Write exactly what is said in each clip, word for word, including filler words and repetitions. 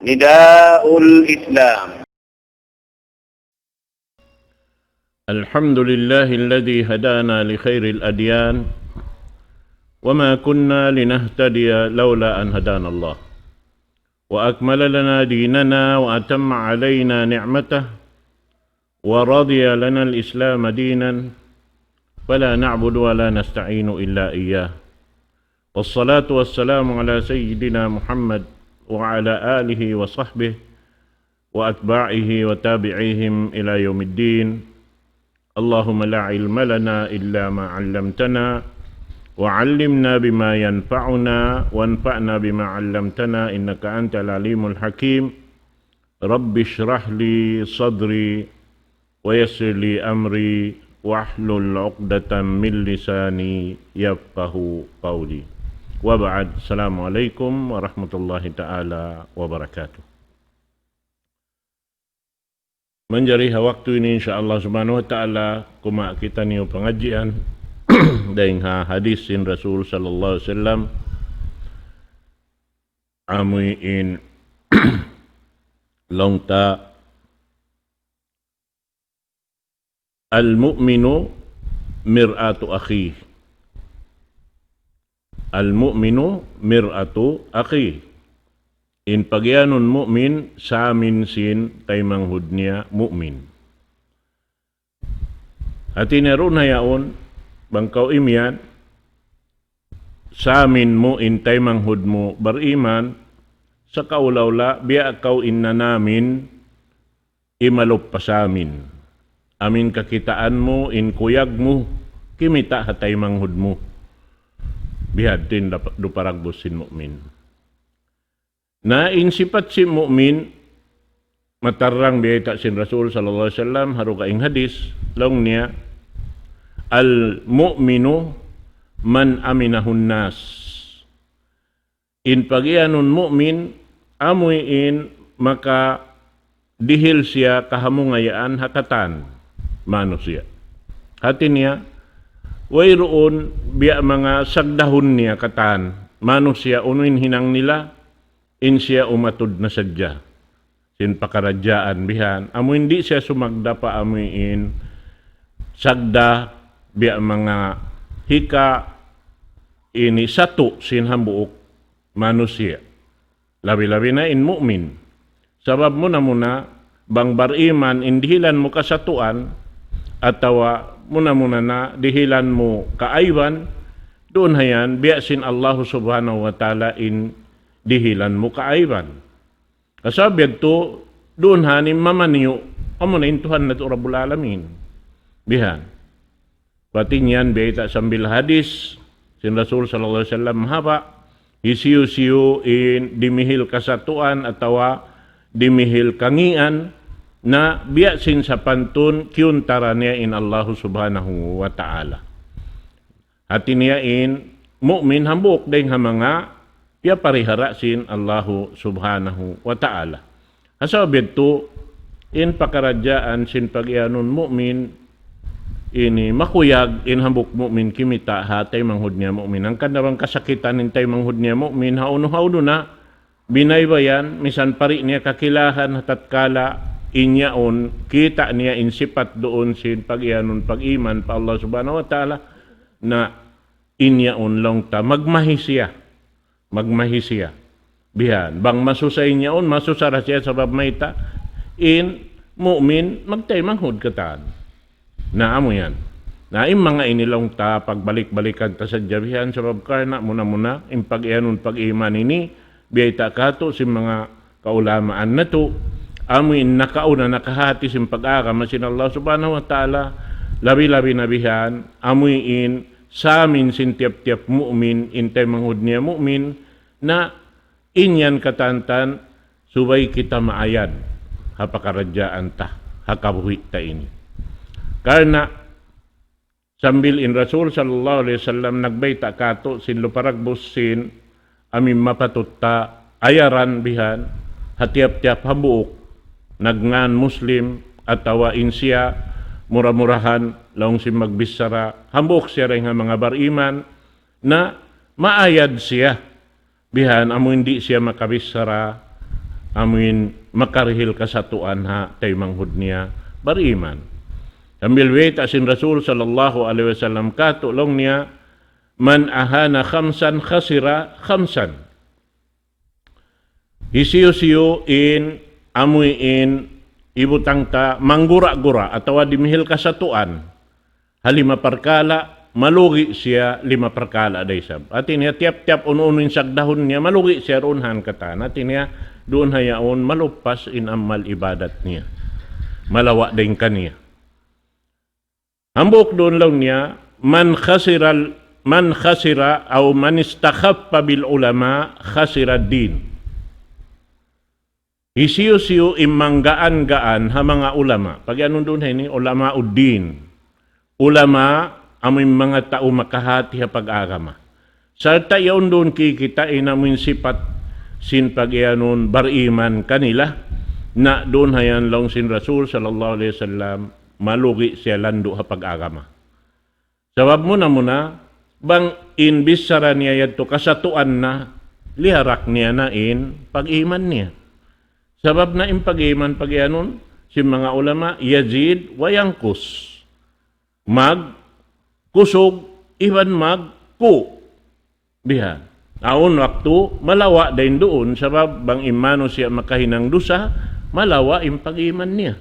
نداء الإسلام. الحمد لله الذي هدانا لخير الأديان، وما كنا لنهتدي لولا أن هدانا الله، وأكمل لنا ديننا وأتم علينا نعمته، ورضي لنا الإسلام دينا، فلا نعبد ولا نستعين إلا إياه. والصلاة والسلام على سيدنا محمد وعلى آله وصحبه وأتباعه وتابعيهم إلى يوم الدين. اللهم لا علم لنا إلا ما علمتنا، وعلمنا بما ينفعنا، وانفعنا بما علمتنا، إنك أنت العليم الحكيم. رب اشرح لي صدري، ويسر لي أمري، واحلل عقدة من لساني يفقه قولي. وبعد، السلام عليكم ورحمة الله تعالى وبركاته. Manjari ha waktu ini, insya Allah subhanahu wa ta'ala, kuma' kitaniyu pangadjian dayn ha hadis sin Rasul sallallahu alayhi wasallam, amuin laung ta, المؤمن مرآة أخيه. المؤمن مرآة أخيه. In pagiyanun mu'min, samin sin taymanghud niya mu'min. Hati niya duun ha yaun, bang kaw imiyan, samin mu in taymanghud mu bariman, sa kaula-ula, biya' kaw in nanamin, imalup pa samin. Amin kakitaan mu, in kuyag mu, kimita' ha taymanghud mu. Bihadtu in dap-, duparagbus sin mu'min. Na in sipat sin mu'min, matarrang biyayta' sin Rasul sallallahu alayhi wasallam, ha dugaing hadis, laung niya, المؤمن من أمنه الناس. In pagiyanun mu'min, amuin makadihil siya kahamungayaan ha katan manusiya'. Hati niya, wayruun biya' manga sagdahun niya katan manusiya', unu in hinang nila, in siya umatud na sadja sin pakaradjaan bihan. Amuin di' siya sumagda pa amuin sagda biya' manga hika ini satu' sin hambuuk manusiya'. Labi-labi na in mu'min. Sabab muna-muna, bang bariman in dihilan mu kasatuan, atawa muna-muna na dihilan mu kaaiban, duun ha yan, biya' sin Allah subhanahu wa ta'ala in dihilan mu kaaiban. Kasabab yadtu, duun ha yan in mamaniyu', amuna in Tuhan natu' Rabbul Alamin. Bihan. Bat in yan, biyayta' sambil hadis, sin Rasul sallallahu alayhi wasallam mahaba', hisiyu-siyu in dimihil kasatuan atawa dimihil kangian, na biya' sin sapantun kiyuntara niya in Allahu subhanahu wa ta'ala. Hati niya in mu'min hambuuk dayn ha manga piyaparihara sin Allahu subhanahu wa ta'ala. Ha sabab yadtu, in pakaradjaan sin pagiyanun mu'min, ini makuyag in hambuuk mu'min kimita' ha taymanghud niya mu'min. Hangkan na bang kasakitan in taymanghud niya mu'min, hawnu-hawnu na, binaybayan, misan pari niya kakilahan ha tatkala in yaun, kita' niya in sipat duun sin pagiyanun pag-iman pa Allah subhanahu wa ta'ala, na in yaun laung ta magmahi siya. Magmahi siya. Bihan, bang masusa in yaun, masusa da siya sabab mayta', in mu'min, magtaymanghud katan. Na amu yan. Na in manga ini laung ta, pagbalik-balikan ta sadja bihan, sabab karna' muna-muna, in pagiyanun pag-iman ini, biyayta' katu' sin manga kaulamaan natu', amu in nakauna nakahati sin pag-agama sin Allah subhanahu wa ta'ala, labi-labi na bihan, amu in samin sin tiyap-tiyap mu'min, in taymanghud niya mu'min, na in yan katantan, subay kita maayad, ha pakaradjaan ta, ha kabuhi' ta ini. Karna', sambil in Rasul sallallahu alayhi wasallam nagbayta' katu' sin luparagbus sin amin mapatut ta ayaran bihan, ha tiyap-tiyap hambuuk, nagngan Muslim, atawa in siya mura-murahan, laung sin magbichara, hambuuk siya dayn ha manga bariman, na maayad siya, bihan amu in di' siya makabichara, amuin makarihil kasatuan ha taymanghud niya bariman. Sambil bayta' sin Rasul sallallahu alayhi wasallam katu' laung niya, من أهان خمسا خسر خمسا. Hisiyu-siyu in amuin ibutang ta manggura-gura atawa dimihil kasatuan ha lima parkala', malugi' siya lima parkala' da isab. Hati niya tiyap-tiyap unu-unu in sagdahun niya, malugi' siya duun ha yan katan. Hati niya duun ha yaun maluppas in amal ibadat niya. Malawa' dayn kaniya. Hambuuk duun laung niya, من خسر ال-، من خسر أو من استخف بالعلماء خسر الدين. Hisiyu-siyu in manggaan-gaan ha manga ulama. Pag-iyanun duun ha ini, ulama uddin. Ulama, amuin manga tau makahati ha pag-agama. Sarta' yaun duun kikita' in amuin sipat sin pag-iyanun bariman kanila. Na duun ha yan laung sin Rasul sallallahu alayhi wasallam, malugi' siya landu' ha pag-agama. Sabab muna-muna, bang in bichara niya yadtu kasatuan na, liyarak niya na in pag-iman niya. Sabab na in pag-iman pag-iyanun, sin manga ulama, يزيد وينقص. Magkusug, iban magku'. Bihan. Awn waktu, malawa' dayn duun, sabab bang in manusiya' makahinang dusa, malawa' in pag-iman niya.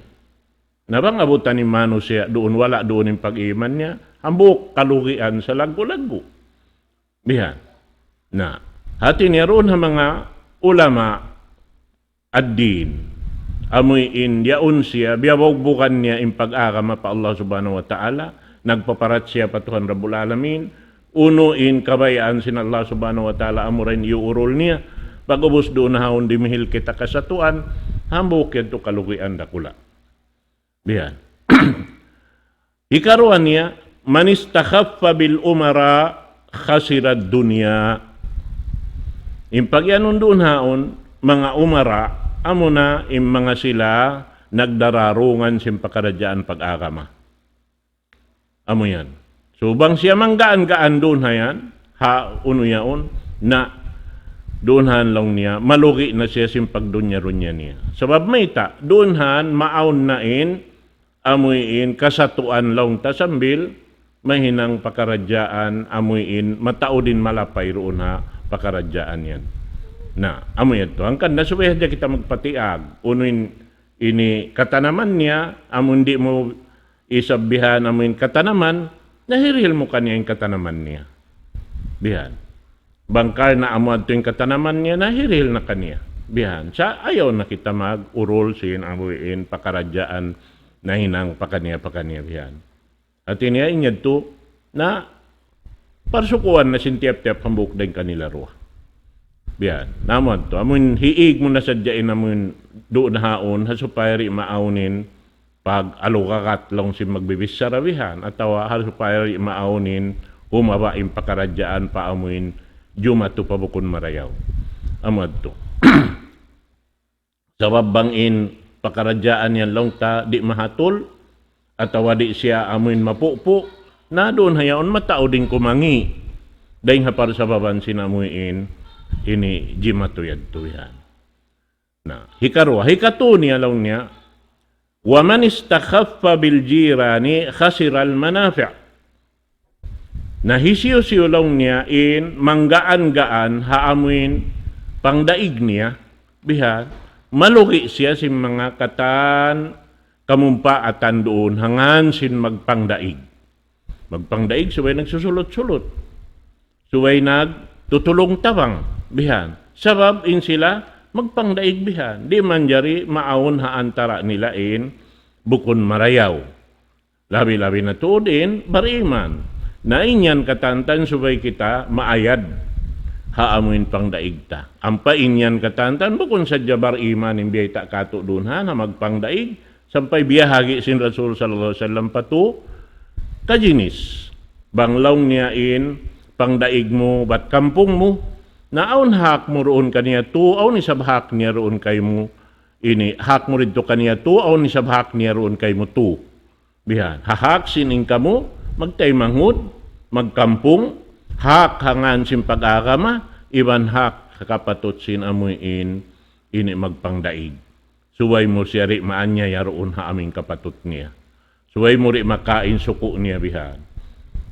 Na bang abutan in manusiya' duun, wala' duun in pag-iman niya, hambuuk kalugian salaggu'-laggu'. Bihan. Na, hati niya duun ha manga ulama, ad-din. Amuin yaun siya, biyabugbugan niya in pag-agama pa Allah Subhanahu wa Ta'ala, nagpaparachaya pa Tuhan Rabbul Alamin, unu in kabayaan sin Allah Subhanahu wa Ta'ala, amura in iyuurul niya, pag-ubus duun na haun dimihil kita kasatuan, hambuuk yadtu kalugian dakula'. Bihan. Hikaruwa niya, من استخف بالأمراء خسر الدنيا. In pag-iyanun duun haun, manga umara, amuna in manga sila nagdararungan sin pakaradjaan pag-agama. Amu yan. So, bang siya manggaan-gaan duun ha yan, ha unu yaun, na duun ha yan laung niya, malugi' na siya sin pagdunya-dunya niya. Sabab mayta', duun ha yan, maawn na in, amuin kasatuan laung ta sambil mahinang pakaradjaan amuin mataud in malapay duun ha pakaradjaan yan. Na, amu yadtu. Hangkan na subay hadja kita magpatiag. Unu in ini katanaman niya, amun di' mu isab bihan amuin katanaman, nahirihil mu kaniya in katanaman niya. Bihan. Bang karna' amu yadtu in katanaman niya, nahirihil na kaniya. Bihan. Sa' ayaw na kita mag-urul sin amuin pakaradjaan nahinang pakaniya-pakaniya bihan. Hati niya in yadtu na parsukuan na sin tiyap-tiyap hambuuk dayn kanila duwa. Bihan. Na amu yadtu. Amun hiig mu na sadja in amun duun haun, ha supaya di' maawn in pag-alugagat laung sin magbibichara bihan, atawa ha supaya di' maawn in humaba' in pakaradjaan pa amuin jumatu pa bukun marayaw. Amu yadtu. Sabab bang in pakaradjaan yan laung ta di' mahatul, atawa di' siya amuin mapupu', na duun ha yaun mataud in kumangi'. Dayn ha parsababan sin amuin ini jimatu yadtu yan. Na, hikaruwa, hikatu niya laung niya, ومن استخف بالجيران خسر المنافع. Na hisiyu-siyu laung niya in manggaan-gaan ha amuin pangdaig niya, bihan, malugi' siya sin manga katan kamumpaatan duun ha ngan sin magpangdaig. Magpangdaig, subay nagsusulut-sulut. Subay nagtutulung-tabang, bihan. Sabab in sila magpangdaig bihan. Di' manjari maawn ha antara nila in bukun marayaw. Labi-labi na tuud in bariman. Na in yan katantan subay kita maayad ha amuin pangdaig ta. Ampa in yan katantan bukun sadja bariman in biyayta' katu' duun ha, na magpangdaig, sampay biyahagi' sin Rasul sallallahu alayhi wasallam pa tu kajinis. Bang laung niya in pangdaig mu bat kampung mu, na awn hak mu duun kaniya tu, awn isab hak niya duun kaymu, ini hak mu didtu kaniya tu, awn isab hak niya duun kaymu tu. Bihan, ha hak sin in kamu, magtaymanghud, magkampung, hak ha ngan sin pag-agama, iban hak ha kapatut sin amuin ini magpangdaig. Subay mu siya di' maanyaya duun ha amu in kapatut niya. Subay mu di' makain suku' niya bihan.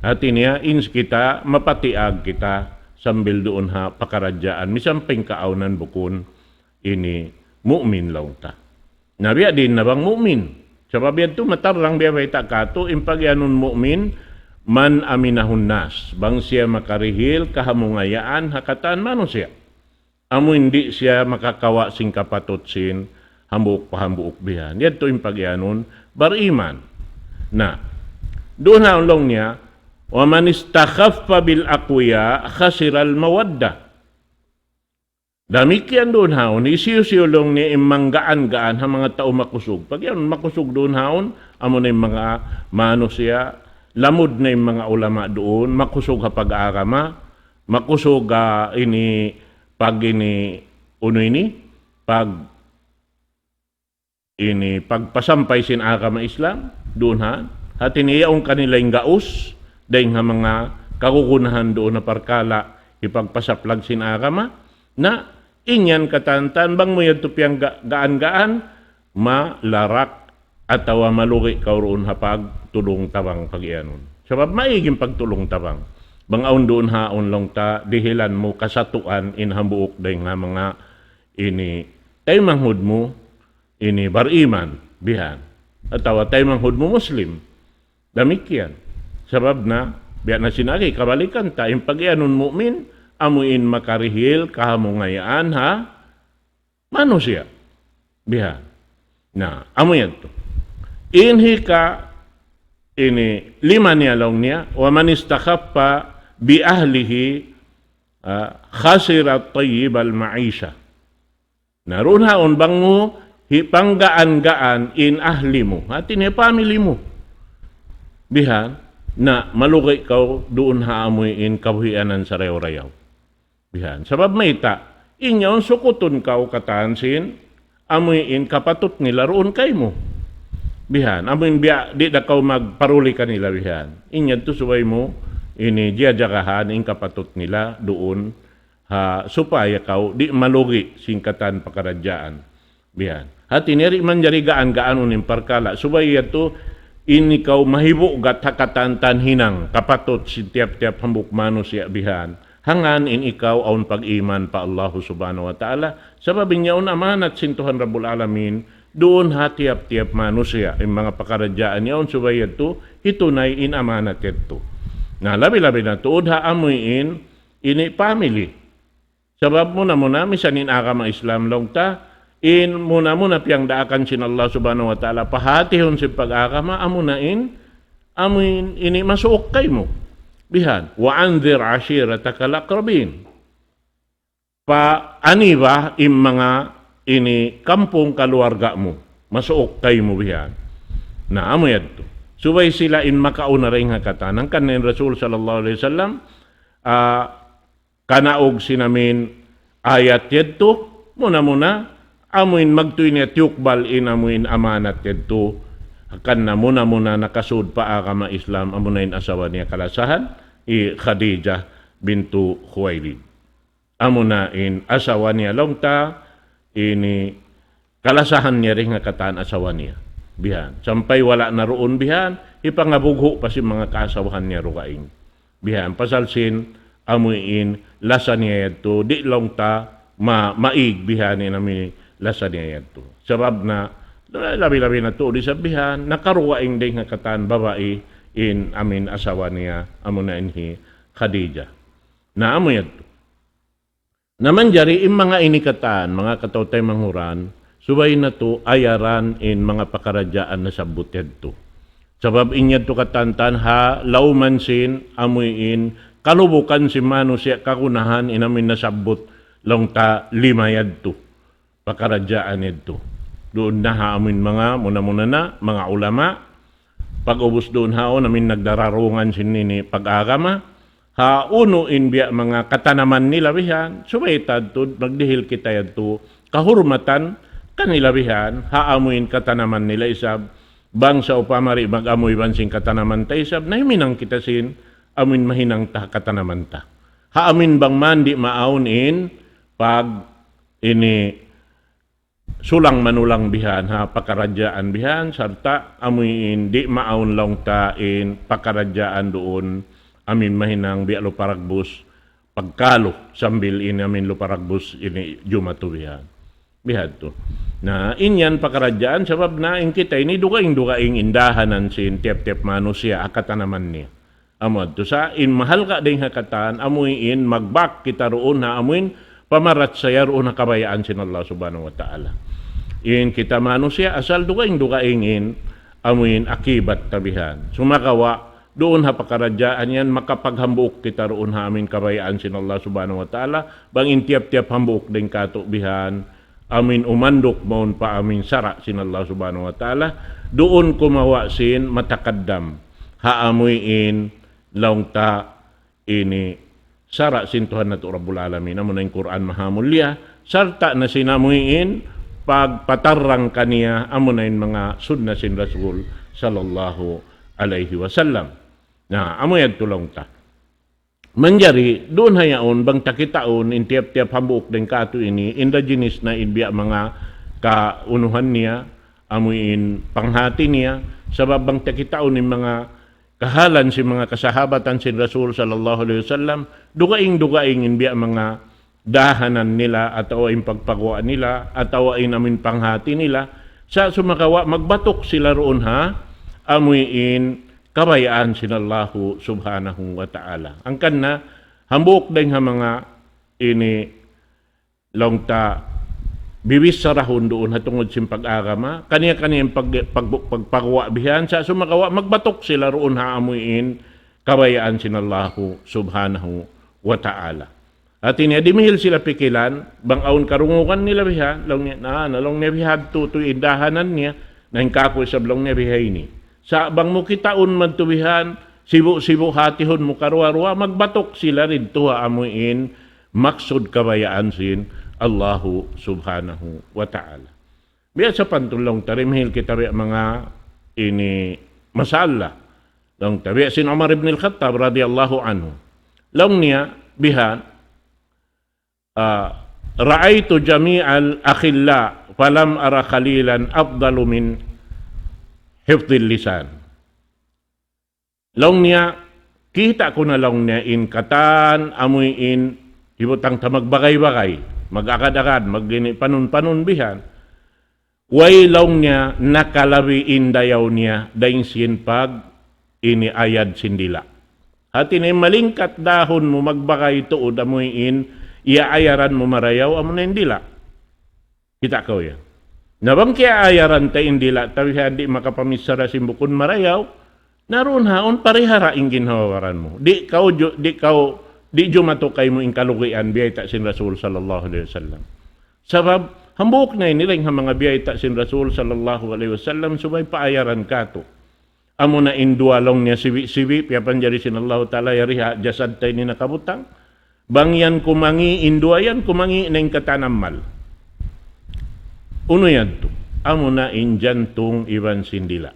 Hati niya, in kita mapatiag kita sambil duun ha pakaradjaan. Misan pa in kaawnan bukun ini mu'min laung ta. Na biya' diin na bang mu'min. Sabab yadtu matarrang biya' bayta' katu', in pagiyanun mu'min, man aminahun nas. Bang siya makarihil kahamungayaan ha katan manusiya'. Amu in di' siya makakawa' sin kapatut sin hambuuk pa hambuuk bihan. Yadtu in pagiyanun bariman. Na, duun ha laung niya, ومن استخف بالأقوياء خسر المودة. Damikkiyan duun haun, hisiyu-siyu laung niya in manggaan-gaan ha manga tau makusug. Pagiyanun makusug duun haun, amu na in manga manusiya', lamud na in manga ulama duun, makusug ha pag-agama, makusug ha ini, pag ini, unu ini, pag ini pagpasampay sin agama Islam, duun ha, hati niya yaun kanila in gaus, dayng ha manga kagunahan duun ha parkala', hipagpasaplag sin agama, na in yan katan-katan, bang mu yadtu piyangga-, gaan-gaan, malarak atawa malugi kaw duun ha pagtulung-tabang pagiyanun. Sabab maig in pagtulung-tabang. Bang awn duun haun laung ta, dihilan mu kasatuan in hambuuk dayng ha manga ini taymanghud mu, ini bariman, bihan. Atawa taymanghud mu Muslim. Damikkiyan. Sabab na, biya' na sin agi, kabalikan ta, in pagiyanun mu'min, amu in makarihil kahamungayaan ha manusiya'. Bihan. Na, amu yadtu. In hika, ini, lima niya laung niya, ومن استخف بأهله, ah, خسر طيب المعيشة. Na duun haun bang mu hipanggaan-gaan in ahli mu. Hati niya family mu. Bihan, na malugi kaw duun ha amu in kabuhianan sarayaw-rayaw. Bihan, sabab mayta', in yaun sukutun kaw katan sin, amu in kapatut nila duun kaymu. Bihan, amu in biya', di' da kaw magparuli kanila bihan. In yadtu subay mu, ini jiyajagahan in kapatut nila duun ha, supaya kaw di' malugi sin katan pakaradjaan. Bihan. Hati niya di' manjari gaan-gaanun in parkala'. Subay yadtu in ikaw mahibugat ha katan-katan hinang, kapatut sin tiyap-tiyap hambuuk manusiya' bihan. Hangkan in ikaw awn pag-iman pa Allahu Subhanahu wa Ta'ala. Sabab in yaun amanat sin Tuhan Rabbul Alamin, duun ha tiyap-tiyap manusiya', in manga pakaradjaan yaun subay yadtu, hitunay in amanat yadtu. Na, labi-labi na tuud ha amuin, ini family. Sabab muna-muna, misan in agama Islam laung ta, in muna-muna piyangdaakan sin Allah Subhanahu wa Ta'ala, pahatihun sin pag-agama, amuna in, amuin ini masuuk kaymu. Bihan, وأنذر عشيرتك الأقربين. Paaniba in manga ini kampung kaluarga mu, masuuk kaymu bihan. Na, amu yadtu. Subay sila in makauna dayn ha katan. Hangkan in Rasul sallallahu alayhi wasallam, ah, kanaug sin amin ayat yadtu, muna-muna, amuin magtuy niya tiyukbal in amuin amanat yadtu. Hangkan na muna-muna nakasud pa agama Islam, amuna in asawa niya kalasahan, hi Khadijah bintu Khuwailid. Amuna in asawa niya laung ta, ini kalasahan niya dayn ha katan asawa niya. Bihan. Sampay wala' na duun bihan, hipangabughu' pa sin manga kaasawahan niya dugaing. Bihan. Pasal sin amuin lasa niya yadtu, di' laung ta ma-, maig bihan in amuin lasa niya yadtu. Sabab na, labi-labi na tuud isab bihan, nakarugaing dayn ha katan babai in amuin asawa niya, amuna in hi Khadijah. Na amu yadtu. Na manjari in manga ini katan, manga kataw-taymanghuran, subay natu' ayaran in manga pakaradjaan nasabbut yadtu. Sabab in yadtu katan-katan ha lawman sin amuin kalubukan sin manusiya' kagunahan in amuin nasabbut laung ta lima yadtu. Pakaradjaan yadtu. Duun na ha amuin manga, muna-muna na, manga ulama, pag-ubus duun haun amuin nagdararungan sin ini pag-agama, ha unu in biya' manga katanaman nila bihan, subay ta tuud magdihil kita yadtu kahurmatan kanila bihan, ha amuin katanaman nila isab, bang sawpama di' mag-amu iban sin katanaman ta isab, na himinang kita sin amuin mahinang ta ha katanaman ta. Ha amuin bang man di' maawn in pag ini sulang-manulang bihan ha pakaradjaan bihan, sarta' amuin di' maawn laung ta in pakaradjaan duun amin mahinang biya' lupa ragbus pagkalu sambil in amin lupa ragbus ini jumatu bihan. Bihadtu. Na, in yan pakaradjaan sabab na in kita ini dugaing-dugaing in dahanan sin tiyap-tiyap manusiya' ha katanaman niya. Amu yadtu sa' in mahalga' dayn ha katan, amuin magbak kita duun ha amuin pamarachaya duun ha kabayaan sin Allah Subhanahu wa Ta'ala. In kita manusiya' asal dugaing-dugaing in amuin akibat ta bihan. Sumagawa', duun ha pakaradjaan yan, makapaghambuuk kita duun ha amuin kabayaan sin Allah Subhanahu wa Ta'ala, bang in tiyap-tiyap hambuuk dayn katu' bihan, amuin umanduk mawn pa amuin sara' sin Allah Subhanahu wa Ta'ala, duun kumawa' sin matakaddam ha amuin laung ta ini sara' sin Tuhan natu' Rabbul Alamin, amuna in Qur'an Maha Mulia, sarta' na sin amuin pagpatarrang kaniya, amuna in manga sunna sin Rasul sallallahu alayhi wasallam. Na, amu yadtu laung ta. Manjari, duun ha yaun, bang ta kitaun, in tiyap-tiyap hambuuk dayn katu' ini, in da jinis na in biya' manga kaunuhan niya, amuin panghati niya, sabab bang ta kitaun in manga kahalan sin manga kasahabatan sin Rasul sallallahu alayhi wasallam, dugaing-dugaing in biya' manga dahanan nila, atawa in pagpaguwa' nila, atawa in amuin panghati nila, sa' sumagawa' magbatuk sila duun ha amuin kabayaan sin Allahu Subhanahu wa Ta'ala. Hangkan na, hambuuk dayn ha manga ini laung ta bibichara duun ha tungud sin pag-agama, kaniya-kaniya in pag-, pag-, pagpaguwa' bihan, sa' sumagawa' magbatuk sila duun ha amuin kabayaan sin Allahu Subhanahu wa Ta'ala. Hati niya dimihil sila pikilan, bang awn karungugan nila bihan, laung niya, na, na laung niya bihadtu, tu in dahanan niya, na in kaku' isab laung niya biha ini. Sa' bang mu kitaun madtu bihan, sibu'-sibu' hatihun mu karuwa-ruwa, magbatuk sila didtu ha amuin maksud kabayaan sin Allahu Subhanahu wa Ta'ala. Biya' sapantun laung ta, dimihil kita biya' manga ini masalah. Laung ta biya' sin Umar ibn al-Khattab radiyallahu anhu. Laung niya bihan, ah, رأيت جميع الأخلاء فلم أر خليلا أفضل من حفظ اللسان. Laung niya, kita' ku na laung niya in katan amuin hibutang ta magbagay-bagay, mag-agad-agad, mag-ini panun-panun bihan. Way laung niya nakalabi in dayaw niya dayn sin pag ini ayad sin dila'. Hati niya malingkat dahun mu magbagay tuud amuin iyaayaran mu marayaw amuna in dila'. Kita' kaw yan. Na bang kiyaayaran ta in dila' ta bihan di' makapamichara sin bukun marayaw, na duun ha yaun parihara in ginhawa-baran mu. Di' kaw ju-, di' kaw, di' jumatu kaymu in kalugian biyayta' sin Rasul sallallahu alayhi wasallam. Sabab, hambuuk na ini dayn ha manga biyayta' sin Rasul sallallahu alayhi wasallam subay paayaran katu'. Amuna in duwa laung niya sibi'-sibi', piyapanjari sin Allahu Ta'ala yari ha jasad ta ini nakabutang. Bang yan kumangi', in duwa yan kumangi' na in katan amal. Unu yadtu? Amuna in jantung iban sin dila'.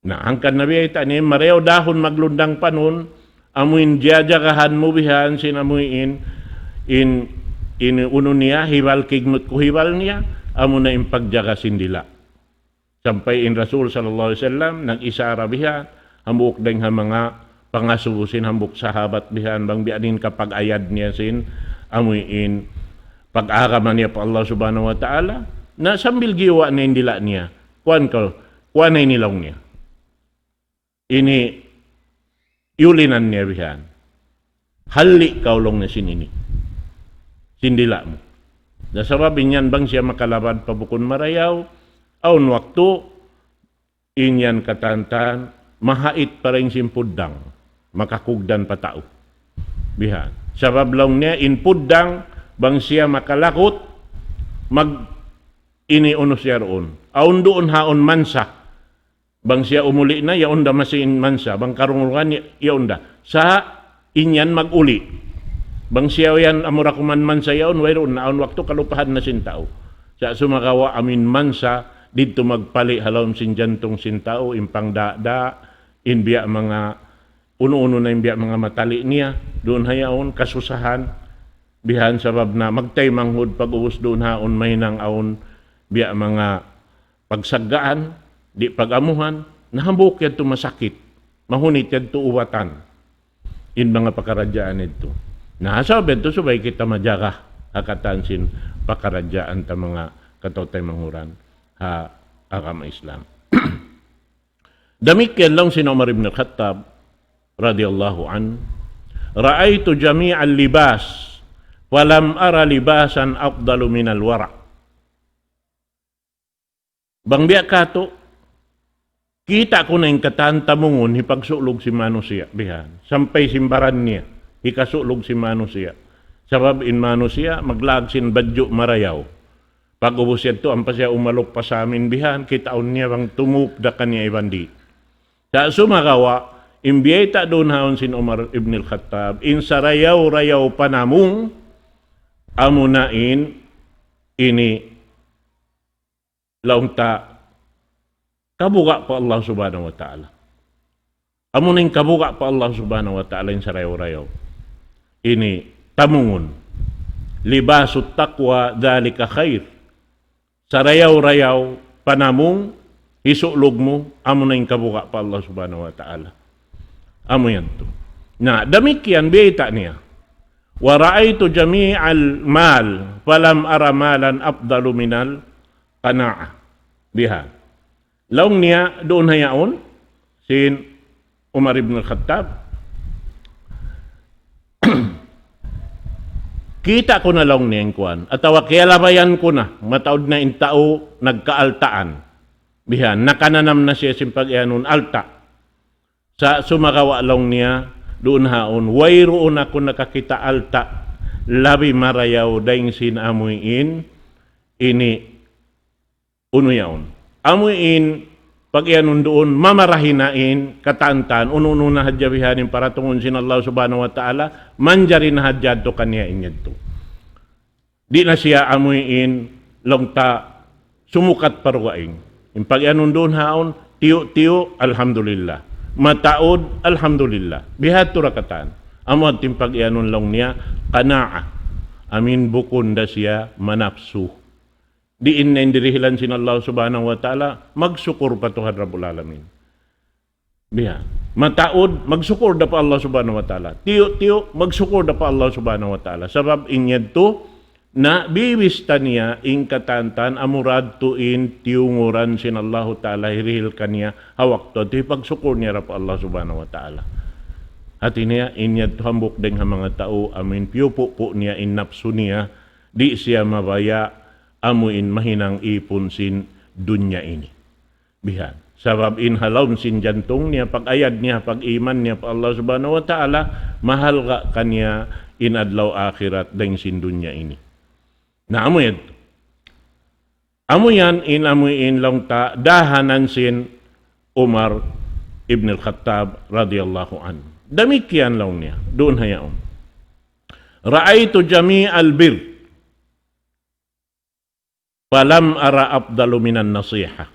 Na, hangkan na biyayta' niya, marayaw dahun maglundang panun, amuin jajagahan mu bihan sin amuin, in, in unu niya, hibal kignut ku hibal niya, amuna in pagjaga sin dila'. Sampay in Rasul sallallahu alayhi wasallam, nag-isara bihan, hambuuk dayn ha manga pangasubu sin hambuuk sahabat bihan, bang biya' diin kapag-ayad niya sin, amuin, pag-agama niya pa Allah Subhanahu wa Ta'ala, na sambil giyuwa' niya in dila' niya, kuwan kaw, kuwan na ini laung niya. Ini, iyulinan niya bihan. Halli' kaw laung niya sin ini. Sin dila' mu. Na sabab in yan bang siya makalabad pa bukun marayaw, awn waktu, in yan katan-katan, mahait pa dayn sin puddang, makakugdan pa tau. Bihan. Sabab laung niya, in puddang, bang siya makalagut, mag-, ini unu siya duun. Awn duun ha yaun mansa. Bang siya umuli' na, yaun da masi in mansa. Bang karungugan, ya-, yaun da. Sa' in yan mag-uli'. Bang siya yan amura kuman mansa yaun, wayruun na awn waktu kalupahan na sin tau. Sa' sumagawa' amuin mansa, didtu magpali' ha lawm sin jantung sin tau, in pangdada, in biya' manga, unu-unu na in biya' manga matali' niya, duun ha yaun, kasusahan. Bihan sabab na magtaymanghud pag-ubus duun haun mahinang awn biya' manga pagsaggaan, di' pag-amuhan, na hambuuk yadtu masakit, mahunit yadtu ubatan. In manga pakaradjaan yadtu. Na, sabab yadtu subay kita majaga ha katan sin pakaradjaan ta manga kataw-taymanghuran ha agama Islam. Damikkiyan laung sin Umar ibn al-Khattab radiyallahu anhu, رأيت جميع اللباس فلم أر لباسا أفضل من الورع. Bang biya' katu', kita' ku na in katan tamungun hipagsulug sin manusiya', bihan. Sampay sin baran niya, hikasulug sin manusiya'. Sabab in manusiya', maglaag sin badju' marayaw. Pag-ubus yadtu, ampa siya umaluk pa samin bihan, kitaun niya bang tumup da kaniya iban di'. Sa' sumagawa', in biyayta' duun haun sin Umar ibn al-Khattab, in sarayaw-rayaw panamung, amuna in ini laung ta kabuga' pa Allah Subhanahu wa Ta'ala. Amuna in kabuga' pa Allah Subhanahu wa Ta'ala in sarayaw-rayaw. Ini tamungun. لباس التقوى ذلك خير. Sarayaw-rayaw panamung, hisulug mu, amuna in kabuga' pa Allah Subhanahu wa Ta'ala. Amu yan tu. Na, damikkiyan biyayta' niya. ورأيت جميع المال فلم أر مالا أفضل من القناعة. Bihan. Laung niya duun ha yaun, sin Umar ibn al-Khattab, kita' ku na laung niya in kuwan, atawa kiyalabayan ku na, mataud na in tau nagkaaltaan. Bihan, nakananam na siya sin pag-iyanun alta'. Sa' sumagawa' laung niya, duun haun, wayruun aku nakakita' alta', labi marayaw dayn sin amuin, ini unu yaun. Amuin, pag-iyanun duun, mamarahi na in katan-katan, unu-unu na hadja bihan in paratungun sin Allah Subhanahu wa Ta'ala, manjari na hadja tu kaniya in yadtu. Di' na siya amuin, laung ta, sumukat pa dugaing. In pag-iyanun duun haun, tiyu'-tiyu', alhamdulillah. Mataud, alhamdulillah. Bihadtu ra katan. Amu in pag-iyanun laung niya, qana'a. Amuin bukun da siya manapsu. Diin na in dirihilan sin Allah Subhanahu wa Ta'ala, magsukur pa Tuhan Rabbul Alamin. Biya'. Mataud, magsukur da pa Allah Subhanahu wa Ta'ala. Tiyu'-tiyu', magsukur da pa Allah Subhanahu wa Ta'ala. Sabab in yadtu, na bibista niya in katan-katan amura yadtu in tiyunguran sin Allahu Ta'ala hirihil kaniya ha waktu yadtu hipagsukur niya da pa Allah Subhanahu wa Ta'ala. Hati niya, in yadtu hambuuk dayn ha manga tau, amuin piyupupu' niya in napsu niya, di' siya mabaya' amuin mahinang ipun sin dunya ini. Bihan. Sabab in ha lawm sin jantung niya, pag-ayad niya, pag-iman niya pa Allah Subhanahu wa Ta'ala, mahalga' kaniya in adlaw akhirat dayn sin dunya ini. Na amu yan. Amu yan, in amuin laung ta, dahanan sin Umar ibn al-Khattab radiyallahu anhu. Damikkiyan laung niya, duun ha yaun. رأيت جميع البر فلم أر أفضل من النصيحة.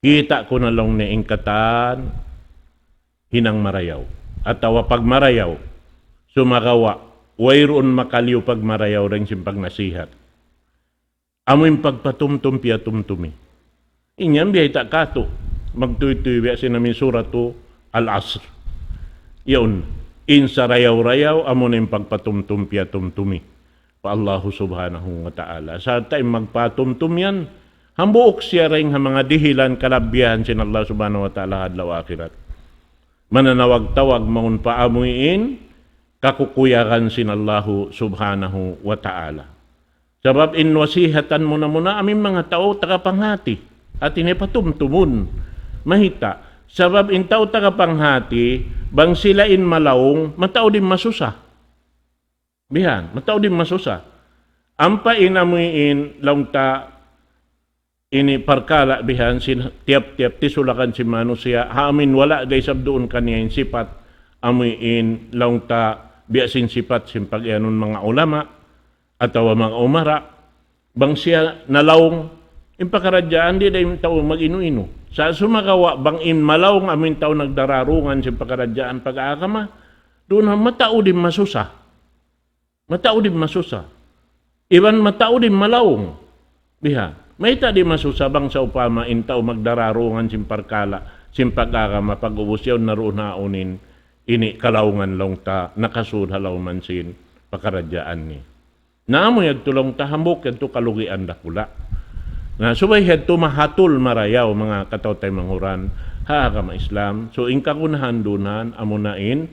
Kita' ku na laung niya in katan hinang marayaw. Atawa pagmarayaw. Sumagawa', wayruun makaliyu pagmarayaw dayn sin pagnasihat. Amu in pagpatumtum piyatumtumi. In yan biyayta' katu'. Magtuytuy biya' sin amuin suratu Al-Asr. Yaun, in sarayaw-rayaw, amu na in pagpatumtum piyatumtumi pa Allahu Subhanahu wa Ta'ala. Sarta' in magpatumtum yan, hambuuk siya dayn ha manga dihilan kalabihan sin Allah Subhanahu wa Ta'ala ha adlaw akhirat. Mananawag-tawag mawn pa amuin kakukuyagan sin Allahu Subhanahu wa Ta'ala. Sabab in nasihatan muna-muna amuin manga tau taga panghati. Hati niya patumtumun. Mahita'. Sabab in tau taga panghati, bang sila in malaung, mataud in masusa. Bihan, mataud in masusa. Ampa in amuin laung ta ini parkala' bihan sin tiyap-tiyap tisulakan sin manusiya', ha amuin wala' da isab duun kaniya in sipat, amuin laung ta biya' sin sipat sin pag-iyanun manga ulama, atawa manga umara, bang siya nalaung, in pakaradjaan di' da in tau mag-inu-inu. Sa' sumagawa' bang in malaung amuin tau nagdararungan sin pakaradjaan pag-agama, duun ha mataud in masusa. Mataud in masusa. Iban mataud in malaung. Biha. Mayta' di' masusa bang sawpama in tau magdararungan sin parkala', sin pag-agama, pag-ubus yaun na duun ha awn in ini kalaungan laung ta nakasud ha lawm sin pakaradjaan niya. Na amu yadtu laung ta hambuuk yadtu kalugian dakula'. Na subay yadtu mahatul marayaw manga kataw-taymanghuran ha agama Islam. So in kagunahan duun amuna in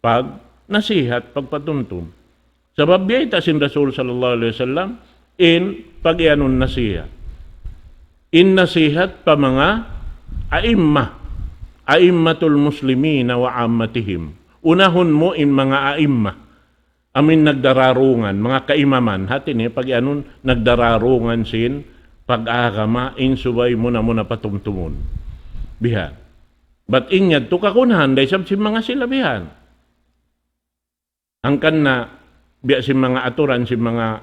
pag-nasihat, pagpatumtum. Sabab biyayta' sin Rasul sallallahu alayhi wasallam in pag-iyanun nasihat. In nasihat pa manga aimma, aimmatul muslimina wa ammatihim. Unahun mu in manga aimma. Amuin nagdararungan, manga kaimaman, hati niya pag-iyanun nagdararungan sin pag-agama in subay muna-muna patumtumun. Biha. Bat in yadtu kagunahan da isab sin manga sila bihan. Hangkan na biya' sin manga aturan sin manga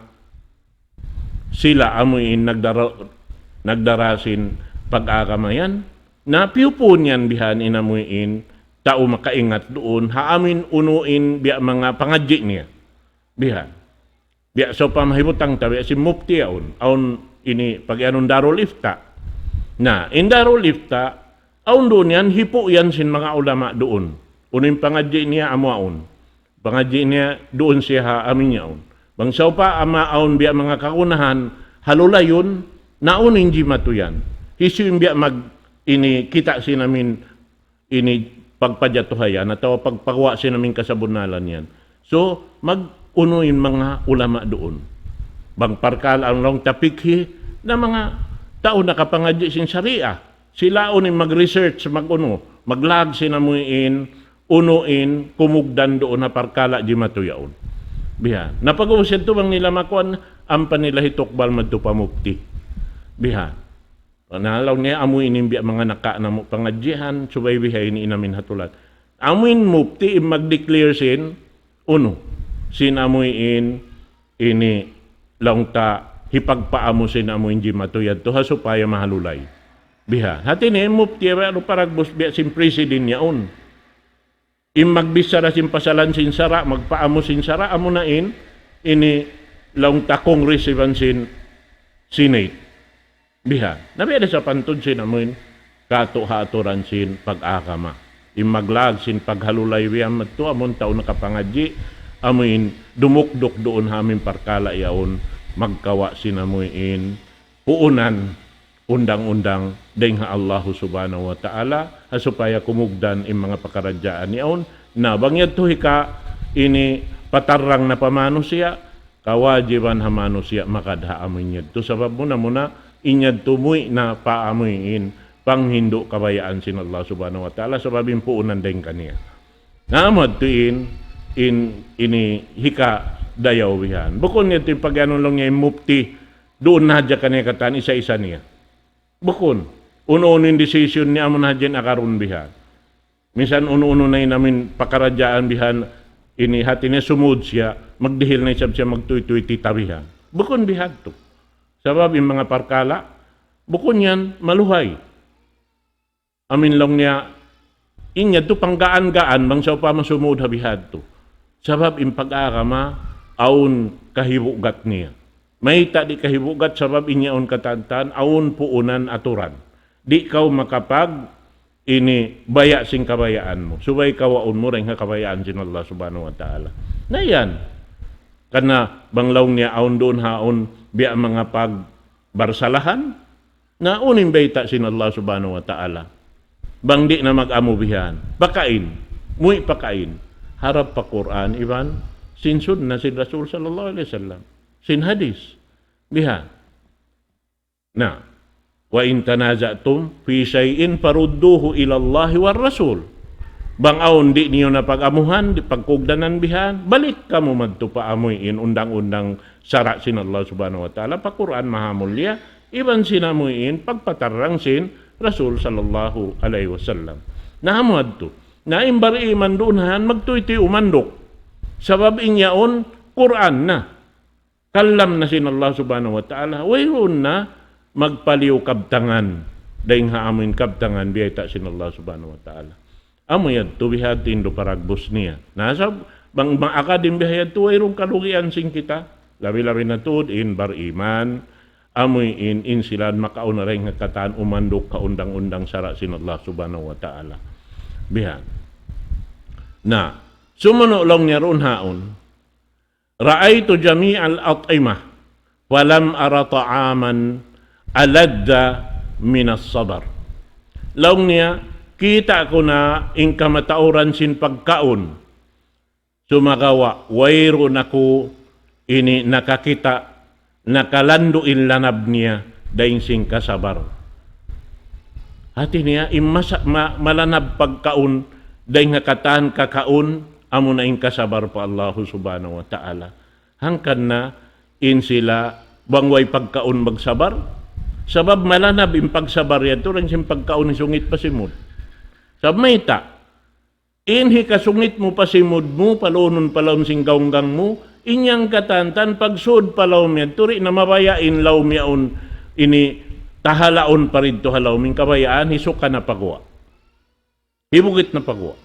sila amuin nagdara-, nagdara sin pag-agama yan. Na piyupuun yan bihan in amuin tau makaingat duun. Ha amuin unu in biya' manga pangadji' niya. Bihan. Biya' sawpama hibutang ta, biya' sin mufti yaun. Awn ini pag-iyanun Darul Ifta. Na, in Darul Ifta, awn duun yan, hipu' yan sin manga ulama duun. Unu in pangadji' niya amu awn. Pangadji' niya duun siya ha amuin yaun. Bang sawpama awn biya' manga kagunahan, halulayun, na unu in jimatu yan. Hisiyu in biya' mag ini kita' sin amuin ini pagpajatuhan yan, atawa pagpaguwa' sin amuin kasabunnalan yan. So, mag-unu in manga ulama duun. Bang parkala' laung ta pikhi, na manga tau nakapangadji' sin sharia. Sila unu in mag-research, mag-unu, maglag sin amuin, unu in kumugdan duun ha parkala' jimatu yaun. Biha. Na pag-ubus yadtu bang nila makuan, ampa nila hitukbal madtu pa mufti. Biha. Na laung niya amu ini in biya' manga naka namu' pangadjihan, subay biha ini in amuin hatulan. Amuin mufti in mag-declare sin, unu, sin amuin ini laung ta hipagpaamu sin amuin jimatu yadtu ha supaya mahalulay. Biha. Hati niya in mufti ya, biya' du paragbus biya' sin president yaun. In magbichara sin pasalan sin sara', magpaamu sin sara', amuna in, ini laung ta Congress iban sin Senate. Biha. Na biya' da sapantun sin amuin katu' ha aturan sin pag-agama. In maglag sin paghalulay biya' madtu amun tau nakapangadji', amuin dumukduk duun ha amuin parkala' yaun, magkawa' sin amuin puunan undang-undang dayn ha Allahu Subhanahu wa Ta'ala, ha supaya kumugdan in manga pakaradjaan yaun. Na bang yadtu hika ini patarrang na pa manusiya', kawajiban ha manusiya' magad ha amuin yadtu. Sabab muna-muna, in yadtu muwi' na pa amuin panghindu' kabayaan sin Allah Subhanahu wa Ta'ala, sabab in puunan dayn kaniya. Na amu yadtu in, in, ini hika dayaw bihan. Bukun yadtu in pag-anu laung niya in mufti, duun na hadja kaniya katan isa-isa niya. Bukun. Unu-unu in decision niya, amu na hadja in agarun bihan. Minsan unu-unu na in amuin pakaradjaan bihan, ini hati niya sumud siya, magdihil na isab siya magtuytuy tita bihan. Bukun bihadtu. Sabab in manga parkala', bukun yan maluhay. Amuin laung niya, in yadtu panggaan-gaan, bang sawpama sumud ha bihadtu. Sabab in pag-agama, awn kahibugat niya. Mayta' di' kahibugat, sabab in yaun katantan, awn puunan aturan. Di' kaw makapag, ini, baya' sin kabayaan mu. Subay kawaun mu dayn ha kabayaan sin Allah Subhanahu wa Ta'ala. Na yan. Karna' bang laung niya awn duun ha awn biya' manga pagbarsalahan, na unu in bayta' sin Allah Subhanahu wa Ta'ala. Bang di' na mag-amu bihan. Pakain. Muwi' pakain. Harap pa Qur'an iban sin sunnah sin Rasul sallallahu alayhi wasallam. Sin hadith. Bihan. Na, وإن تنازعتم في شيء فردوه إلى الله والرسول. Bang awn di' niyu na pag-amuhan, di' pagkugdanan bihan, balik kamu madtu pa amuin undang-undang sara' sin Allah Subhanahu wa Ta'ala, pa Qur'an Mahamulliya, iban sin amuin pagpatarrang sin Rasul sallallahu alayhi wasallam. Na amu yadtu. Na in bar-iman duun han, magtuytuy umanduk. Sabab in yaun, Qur'an na. Kalam na sin Allah Subhanahu wa Ta'ala, wayruun na magpaliyu kabtangan, dayn ha amuin kabtangan biyayta' sin Allah Subhanahu wa Ta'ala. Amu yadtu bihadtu in du paragbus niya. Na sab-, Bang maagad in biya' yadtu, wayruun kalugian sin kita. Labi-labi na tuud in bariman, amuin in sila makauna dayn ha katan umanduk ha undang-undang sara' sin Allah Subhanahu wa Ta'ala. Bihan. Na, sumunu' laung niya duun haun, رأيت جميع الأطعمة فلم أر طعاما ألذ من الصبر. Laung niya, kita' ku na in kamatauran sin pagkaun. Sumagawa', wayruun aku ini nakakita', nakalandu' in lanab niya, dayn sin kasabar. Hati niya, in masa-, ma-, malanab pagkaun, dayn ha katan kakaun, amuna in kasabar pa Allahu Subhanahu wa Ta'ala. Hangkan na in sila, bang way pagkaun magsabar. Sabab malanab in pagsabar yadtu, dayn sin pagkaun hisungit pa simud. Sabab mayta', in hikasungit mu pa simud mu, paluunun pa lawm sin gaunggang mu, in yan katantan, pagsud pa lawm yadtu, di' na mabaya' in lawm yaun, ini tahalaun pa didtu ha lawm, in kabayaan, hisuka na pa guwa'. Hibugit na pa guwa'.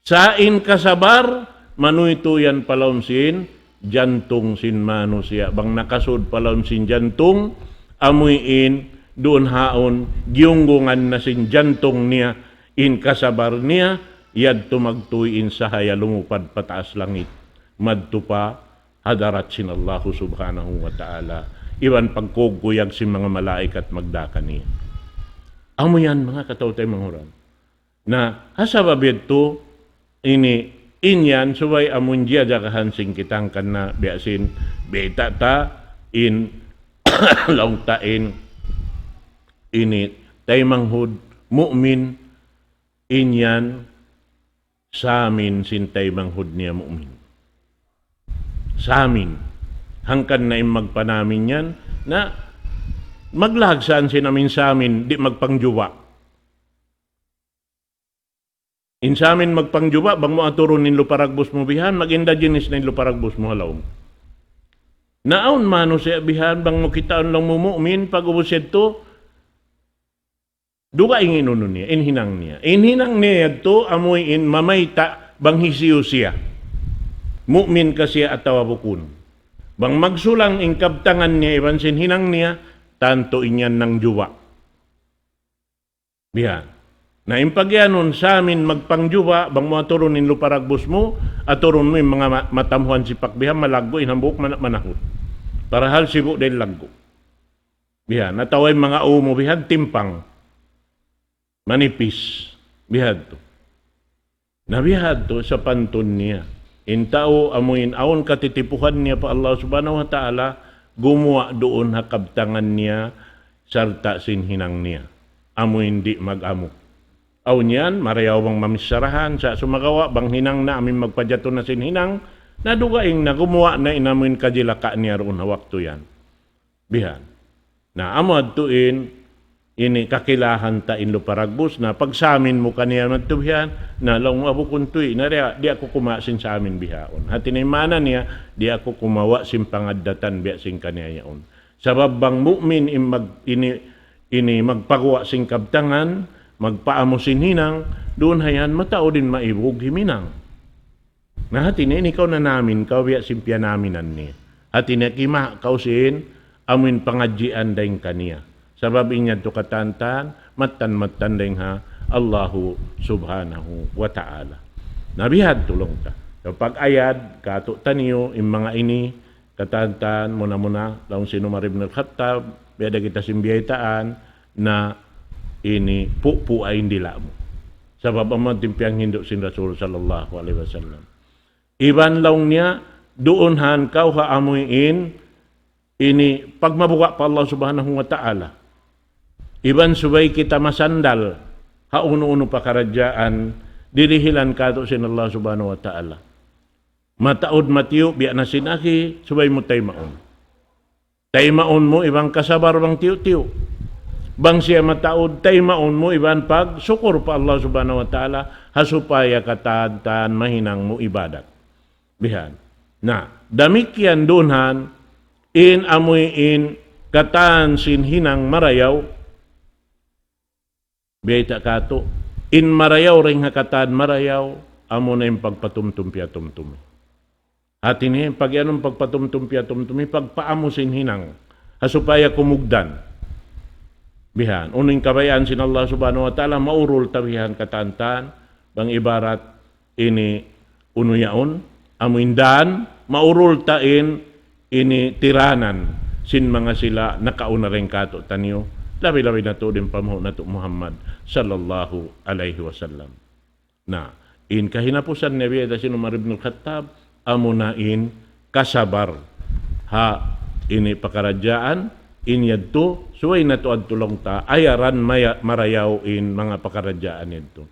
Sa' in kasabar, manuytuy yan pa lawm sin jantung sin manusiya'. Bang nakasud pa lawm sin jantung, amuin, duun haun, giyunggungan na sin jantung niya, in kasabar niya, yadtu magtuy in sahaya lumupad pa taas langit. Madtu pa hadarat sin Allahu Subhanahu wa Ta'ala. Iban pagkugkuyag sin manga malaikat magdā kaniya. Amu yan, manga kataw-taymanghuran. Na, ha sabab yadtu, ini, in yan, subay amun jiyajagahan sin kita hangkan na biya' sin, biyayta' ta, in, laung ta in, ini, taymanghud, mu'min, in yan, samin sin taymanghud niya mu'min. Samin. Hangkan na in magpanamin yan, na, maglagsan sin amin samin, di' magpangjuba'. In samin magpangjuba', bang mu aturun in luparagbus mu bihan, mag-inda jinis na in luparagbus mu ha lawm. Na awn manusiya' bihan, bang mu kitaun laung mu mu'min, pag-ubus yadtu, dugaing in unu niya, in hinang niya. In hinang niya yadtu, amuin mamayta' bang hisiyu siya. Mu'min ka siya atawa bukun. Bang magsulang in kabtangan niya, iban sin hinang niya, tantu in yan nangjuba'. Bihan. Na in pagiyanun samin magpangjuba', bang mu aturun in luparagbus mu, aturun mu in manga ma-, matamhuan sipak bihan, malaggu' in hambuuk mana-, manahut. Parahal sibu' da in laggu'. Bihan. Atawa in manga u mu bihan, timpang. Manipis. Bihadtu. Na bihadtu sapantun niya. In tau amuin awn katitipuhan niya pa Allah Subhanahu wa Ta'ala, gumuwa' duun ha kabtangan niya, sarta' sin hinang niya. Amuin di' mag-amuk. Awn yan, marayaw bang mamissarahan, sa' sumagawa' bang hinang na amuin magpajatu na sin hinang, na dugaing na gumuwa' na in amuin kajilaka' niya duun ha waktu yan. Bihan. Na, amu adtu in, ini kakilahan ta in luparagbus, na pagsamin mu kaniya madtu bihan, na laung mu abu kuntuy, na di', di' aku kumawa' sin samin bihaun. Hati niya in maana niya, di' aku kumawa' sin pangaddatan biya' sin kaniya yaun. Sabab bang mu'min in mag-, ini, ini magpaguwa' sin kabtangan, magpaamu sin hinang, duun hayan mataud in maibug himinang. Na hati niya, ini kaw nanamin, kaw biya' sin piyanaminan niya. Hati niya, kimawa' kaw sin, amuin pangadjian dayn kaniya. Sabab in yadtu katantan, mattan-mattan dayn ha Allahu Subhanahu wa Ta'ala. Na bihadtu laung ta. So, pag-ayad, katu' taniyu, in manga ini, katantan, muna-muna, laung sin Umar ibn al-Khattab, biya' da kita sin biyaytaan, na ini pupu' in dila' mu. Sabab amu in piyanghindu' sin Rasul sallallahu alayhi wasallam. Iban laung niya, duun han kaw ha amuin, ini pagmabuga' pa Allah Subhanahu wa Ta'ala. Iban subay kita masandal, ha unu-unu pakaradjaan, dirihilan katu' sin Allah Subhanahu wa Ta'ala. Mataud matiyu', biya' na sin aki, subay mu taymaun. Taymaun mu iban kasabar bang tiyu'-tiyu'. Bang siya mataud, taymaun mu iban pagsukur pa Allah Subhanahu wa Ta'ala, ha supaya katantan mahinang mu ibadat. Bihan. Na, damikkiyan duun han, in amuin katan sin hinang marayaw, biyayta' katu', in marayaw dayn ha katan marayaw, amuna in pagpatumtum piyatumtumi. Hati niya, in pagiyanun pagpatumtum piyatumtumi, pagpaamu sin hinang. Ha supaya kumugdan. Bihan. Unu in kabayaan sin Allah Subhanahu wa Ta'ala, maurul ta bihan katantan, bang ibarat ini unu yaun, amu in dan, maurul ta in ini tiranan sin manga sila nakauna dayn kātu'niyu, labi-labi na tuud in panghu' natu' Muhammad sallallahu alayhi wasallam. Na, in kahinapusan niya biya' da sin Umar ibn Khattab, amuna in kasabar ha ini pakaradjaan, in yadtu, subay natu' adtu laung ta, ayaran maya-, marayaw in manga pakaradjaan yadtu.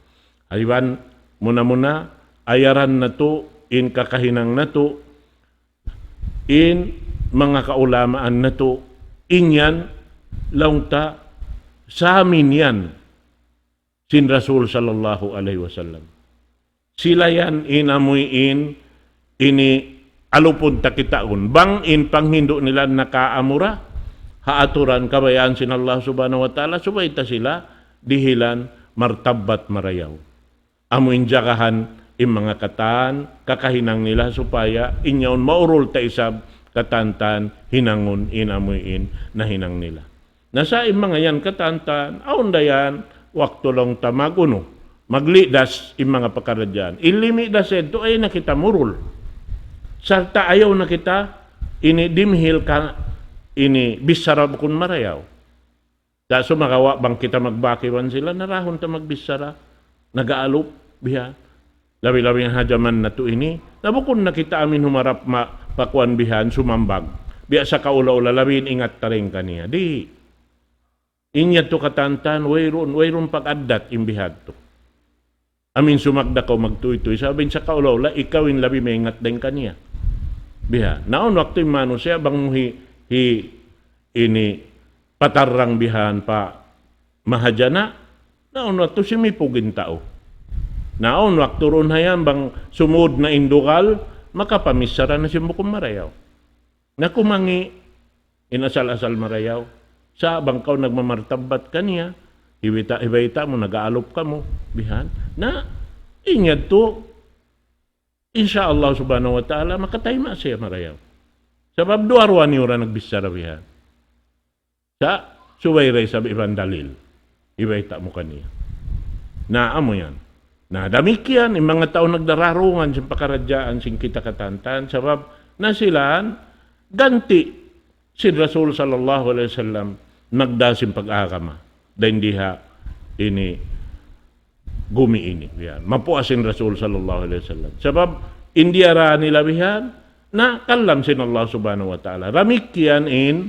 Haiban, muna-muna, ayaran natu', in kakahinang natu', in manga kaulamaan natu', in yan, laung ta, samin yan sin Rasul sallallahu alayhi wasallam. Sila yan in amuin ini alupun ta kitaun. Bang in panghindu' nila nakaamura, ha aturan kabayaan sin Allah Subhanahu wa Ta'ala, subay ta sila dihilan martabbat marayaw. Amu in jagahan in manga katan, kakahinang nila supaya in yaun maurul ta isab katantan hinangun in amuin nahinang nila. Na sa' in manga yan katantan, awn da yan, waktu laung ta mag-unu, maglidas in manga pakaradjaan. In limidas yadtu, ayaw na kita murul. Sarta' ayaw na kita ini dimihil ka ini bichara bukun marayaw. Sa' sumagawa' bang kita magbak iban sila, narahun ta magbichara, nag-aalup, biya'. Labi-labi na ha jaman natu' ini, na bukun na kita amin humarap ma-, pa kuwan bihan, sumambag. Biya' sa kaula-ula, labi in ingat ta dayn kaniya. Di'. In yadtu katantan, wayruun, wayruun pag-addat in bihadtu. Amin sumagda kaw magtuytuy. Sabab in sa kaula-ula, ikaw in labi maingat dayn kaniya. Biha'. Na awn waktu in manusiya' bang mu hi, hi, ini patarrang bihan pa mahajana, na awn waktu simipug in tau. Na awn waktu duun hayan bang sumud na in dugal, makapamichara na sin bukun marayaw. Na kumangi' in asal-asal marayaw. Sa' bang kaw nagmamartabbat kaniya, hibayta', hibayta' mu, nag-aalup kamu, bihan. Na, in yadtu, insya Allah Subhanahu wa Ta'ala, makatayma' siya marayaw. Sabab duwa-ruwa niyu ra nagbichara bihan. Sa', subay da isab iban dalil. Hibayta' mu kaniya. Na, amu yan. Na, damikkiyan, in manga tau nagdararungan sin pakaradjaan sin kita katantan, sabab, na sila, ganti', sin Rasul sallallahu alayhi wasallam, nagdā sin pag-agama. Dayn di ha ini gumi ini. Yan. Mapuas sin Rasul sallallahu alayhi wasallam. Sabab, in diyarā nila bihan, na kalam sin Allah Subhanahu wa Ta'ala. Damikkiyan in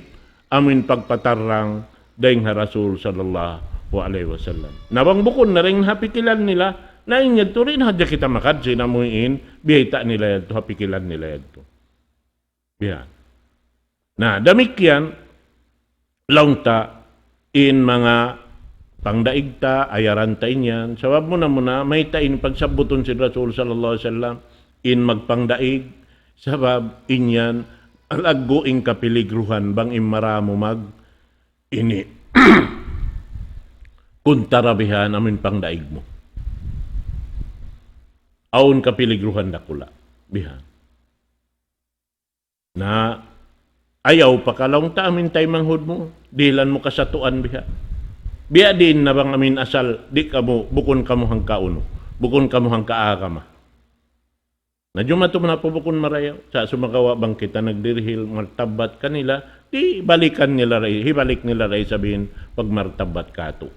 amin pagpatarrang dayn ha Rasul sallallahu alayhi wasallam. Na bang bukun na dayn ha pikilan nila, na in yadtu di' na hadja kita makadji na amuin, biyayta' nila yadtu, ha pikilan nila yadtu. Yan. Na, damikkiyan, laung ta, in manga pangdaig ta, ayaran ta in yan. Sabab muna-muna, mayta' in pagsabbutun sin Rasul sallallahu alayhi wasallam, in magpangdaig, sabab in yan, laggu' in kapiligruhan, bang in maramu mag, ini, kuntara bihan amin pangdaig mu. Awn kapiligruhan dakula', bihan. Na, ayaw pa ka laung ta amin taymanghud mu, dihilan mu kasatuan biha. Biya' diin na bang amin asal, di' kamu, bukun kamu hangka unu, bukun kamu hangka agama. Na jumatu na pa bukun marayaw, sa' sumagawa' bang kita nagdirihil, martabbat kanila, di' balikan nila ra, hibalik nila ra isab in pagmartabbat katu'.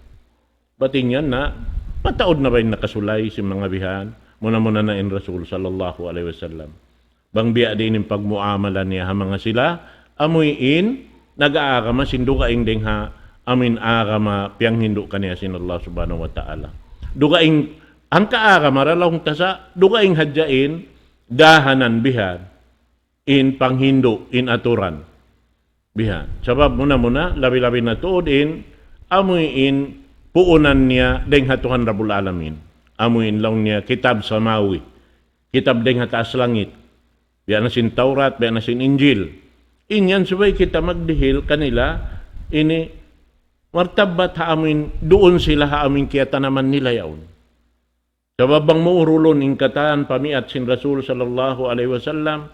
Bat in yan na, mataud na ba in nakasulay sin manga bihan? Muna-muna na in Rasul sallallahu alayhi wasallam. Bang biya' diin in pagmuamala niya ha manga sila, amuin, nag-aagama sin dugaing dayn ha, amuin agama piyanghindu' kaniya sin Allah Subhanahu wa Ta'ala. Dugaing, hangka agama ra laung ta sa', dugaing hadja in, dahanan bihan, in panghindu', in aturan. Bihan. Sabab muna-muna, labi-labi na tuud in, amuin puunan niya dayn ha Tuhan Rabbul Alamin. Amuin laung niya kitab samawi. Kitab dayn ha taas langit. Biya' na sin Tawrat, biya' na sin Injil. In yan subay kita magdihil kanila, ini martabbat ha amuin, duun sila ha amuin kiyatanaman nila yaun. Sabab bang mu urulun in katan pamiat sin Rasul sallallahu alayhi wasallam,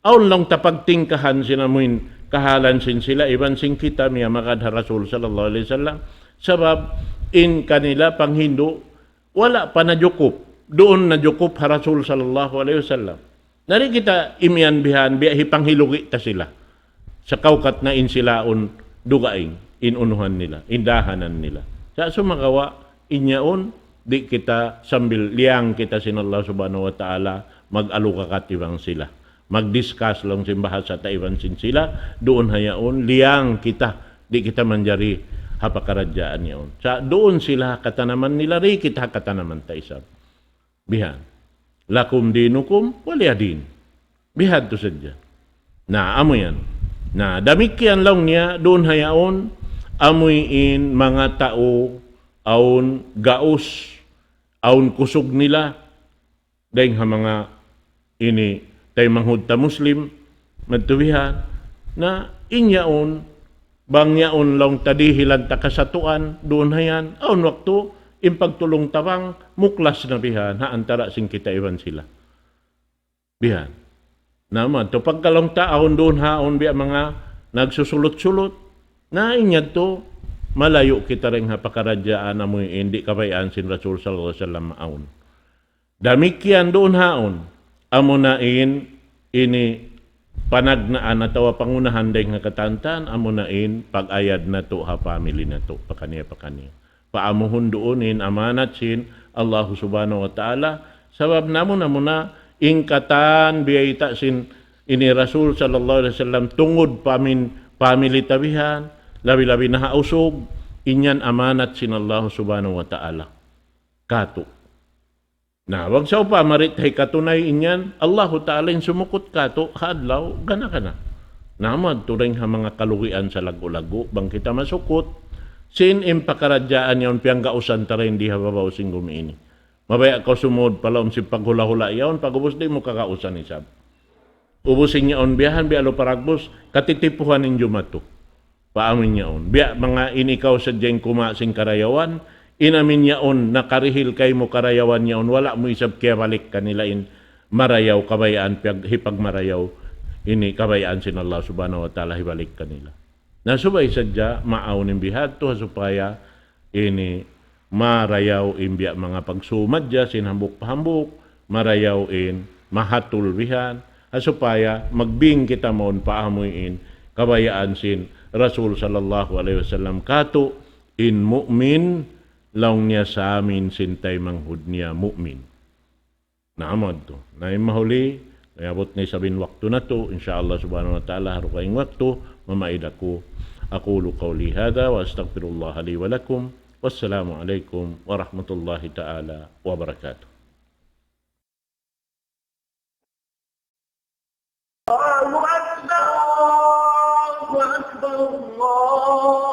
awn laung ta pagtingkahan sin amuin kahalan sin sila iban sin kita miyamagad ha Rasul sallallahu alayhi wasallam. Sabab in kanila panghindu' wala' pa najukup. Duun najukup ha Rasul sallallahu alayhi wasallam. Na di' kita imiyan bihan, biya' hipanghilugi' ta sila. Sa' kawkat na in sila un dugaing, in unuhan nila, in dahanan nila. Sa' sumagawa', in yaun, di' kita sambil liyang kita sin Allah Subhanahu wa Ta'ala, mag-alugakat iban sila. Mag-discuss laung sin bahasa ta iban sin sila, duun ha yaun, liyang kita, di' kita manjari ha pakaradjaan yaun. Sa' duun sila ha katanaman nila, di' kita ha katanaman ta isab. Bihan. Lakum dinukum waliya din. Bihadtu sadja. Na, amu yan. Na, damikkiyan laung niya, duun ha yaun, amuin manga tau, awn gaus, awn kusug nila, dayng ha manga ini taymanghud ta Muslim, madtu bihan, na in yaun, bang yaun laung ta dihilan ta kasatuan, duun ha yan, awn waktu, in pagtulung-tabang, muklas na bihan, ha antara' sin kita iban sila. Bihan. Na madtu pagka laung ta, awn duun ha, awn biya' manga nagsusulut-sulut, na in yadtu, malayu' kita dayng ha pakaradjaan amuin di' kabayaan sin Rasul sallallahu alayhi wasallam awn. Damikkiyan duun ha yaun, amuna in ini panagnaan atawa pangunahan dayng ha katantan, amuna in pag-ayad natu' ha family natu', pakaniya-pakaniya. Paamuhun duun in amanat sin Allahu Subhanahu wa Ta'ala, sabab namu-, namuna in katan biyayta' sin ini Rasul sallallahu alayhi wasallam tungud pa amin family ta bihan, labi-labi na ha usug, in yan amanat sin Allahu Subhanahu wa Ta'ala. Katu'. Na, bang sawpama di' ta hikatunay in yan, Allahu Ta'ala in sumukut katu', ha adlaw, gana-gana. Na, madtu dayng ha manga kalugian sa laggu'-laggu', bang kita masukut, sin in pakaradjaan yaun piyanggausan ta dayn di ha babaw sin gumi ini. Mabaya' kaw sumud pa lawm sin paghula'-hula' yaun, pag'ubus di' mu kagausan isab. Ubus in yaun biyahan, biya' lu paragbus, katitipuhan in jumatu. Pa amin yaun. Biya' manga in ikaw sadja in kuma' sin karayawan, in amin yaun nakarihil kaymu karayawan yaun, wala' mu isab kiyabalik kanila in marayaw kabayaan, piyag-, hipagmarayaw ini kabayaan sin Allah Subhanahu wa Ta'ala hibalik kanila. Na subay sadja maawn in bihadtu ha supaya ini marayaw in biya' manga pagsumadja sin hambuuk pa hambuuk, marayaw in mahatul bihan, ha supaya magbing kita mawn pa amuin kabayaan sin Rasul sallallahu alayhi wasallam katu' in mu'min laung niya samin sin taymanghud niya mu'min. Na, amu yadtu. Na, in mahuli, mayabut na isab in waktu natu', insya Allah subhanahu wa ta'ala, ha dugaing waktu, mamaid aku. أقول قولي هذا وأستغفر الله لي ولكم. والسلام عليكم ورحمة الله تعالى وبركاته. الله أكبر، الله أكبر، الله